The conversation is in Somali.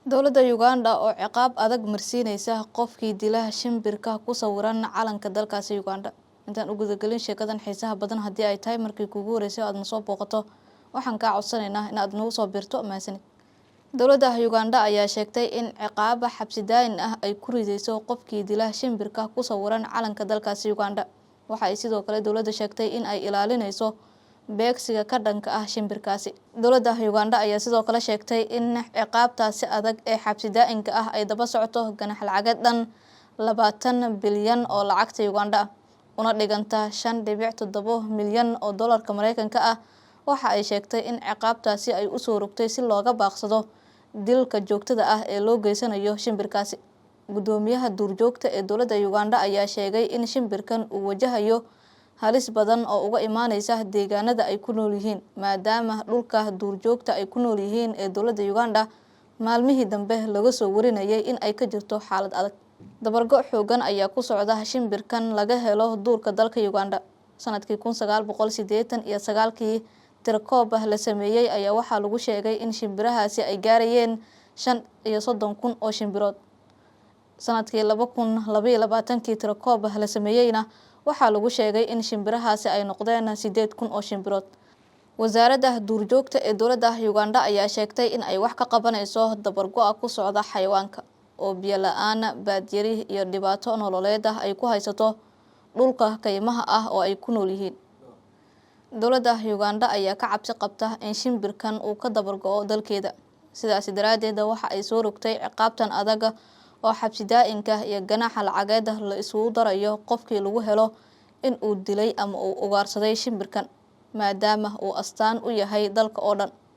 Dowladda Uganda oo ciqaab adag marsiinaysa qofkii dila shimbirka ku sawiran calanka dalkaasi Uganda. Intaan u gudagelin sheekadan xiisaha badan, haddii ay tahay markii kuugu horeysay oo aad na soo booqato, waxaan kaa codsanaynaa in aad nagu soo biirto. Mahadsanid. Dowladda Uganda ayaa sheegtay in ciqaaba xabsi daayin ah ay ku rideyso qofkii dila shimbirka ku sawiran calanka dalkaasi Uganda. Waxa ay sidoo kale dowladda sheegtay in ay ilaalinayso beegsiga ka dhanka ah shimbirkaasi. Dowladda Uganda ayaa sidoo kale sheegtay in ciqaabtaasi adag ee xabsi daa-inka ah ay daba socoto ganax lacageed dhan 20 bilyan oo lacagta Uganda ah, una dhiganta 5.7 milyan oo dollarka Mareykanka ah. Waxa ay sheegtay in ciqaabtaasi ay usoo rogtay si looga baaqsado dilka joogtada ah ee loo geysanayo shimbirkaasi. Guddoomiyaha duurjoogta ee dowladda Uganda ayaa sheegay in shimbirkan uu wajahayo halis badan oo uga imaaneysa deegaanada ay ku nool yihiin, maadaama dhulka duurjoogta ay ku nool yihiin ee dowladda Uganda maalmihii dambe laga soo warinayay in ay ka jirto xaalad adag. Dabargo xoogan ayaa ku socda shimbirkan laga helo duurka dalka Uganda. Sanadkii 1989-kii tirakoob ah la sameeyey ayaa waxaa lagu sheegay in shimbirahaasi ay gaarayeen 35,000 oo shimbirood. Sanadkii 2022-kii tirakoob ah la sameeyeyna waxaa lagu sheegay in shimbirahaasi ay noqdeen 8,000 oo shimbirood. Wasaaradda duurjoogta ee dowladda Uganda ayaa sheegtay in ay wax ka qabanayso dabargo-a ku socda xayawaanka oo biyo la-aan, baadyari iyo dhibaato nololeed ah ay ku haysato dhulka kaymaha ah oo ay ku nool yihiin. Dowladda Uganda ayaa ka cabsi qabta in shimbirkan uu ka dabargo-o dalkeeda. Sidaasi daraadeed waxa ay soo rogtay ciqaabtan adag oo xabsi daa-inka iyo ganaaxa lacageed la isugu darayo qofkii lagu helo in uu dilay ama uu ugaarsaday shimbirkan, maadaama uu astaan u yahay dalka oo dhan.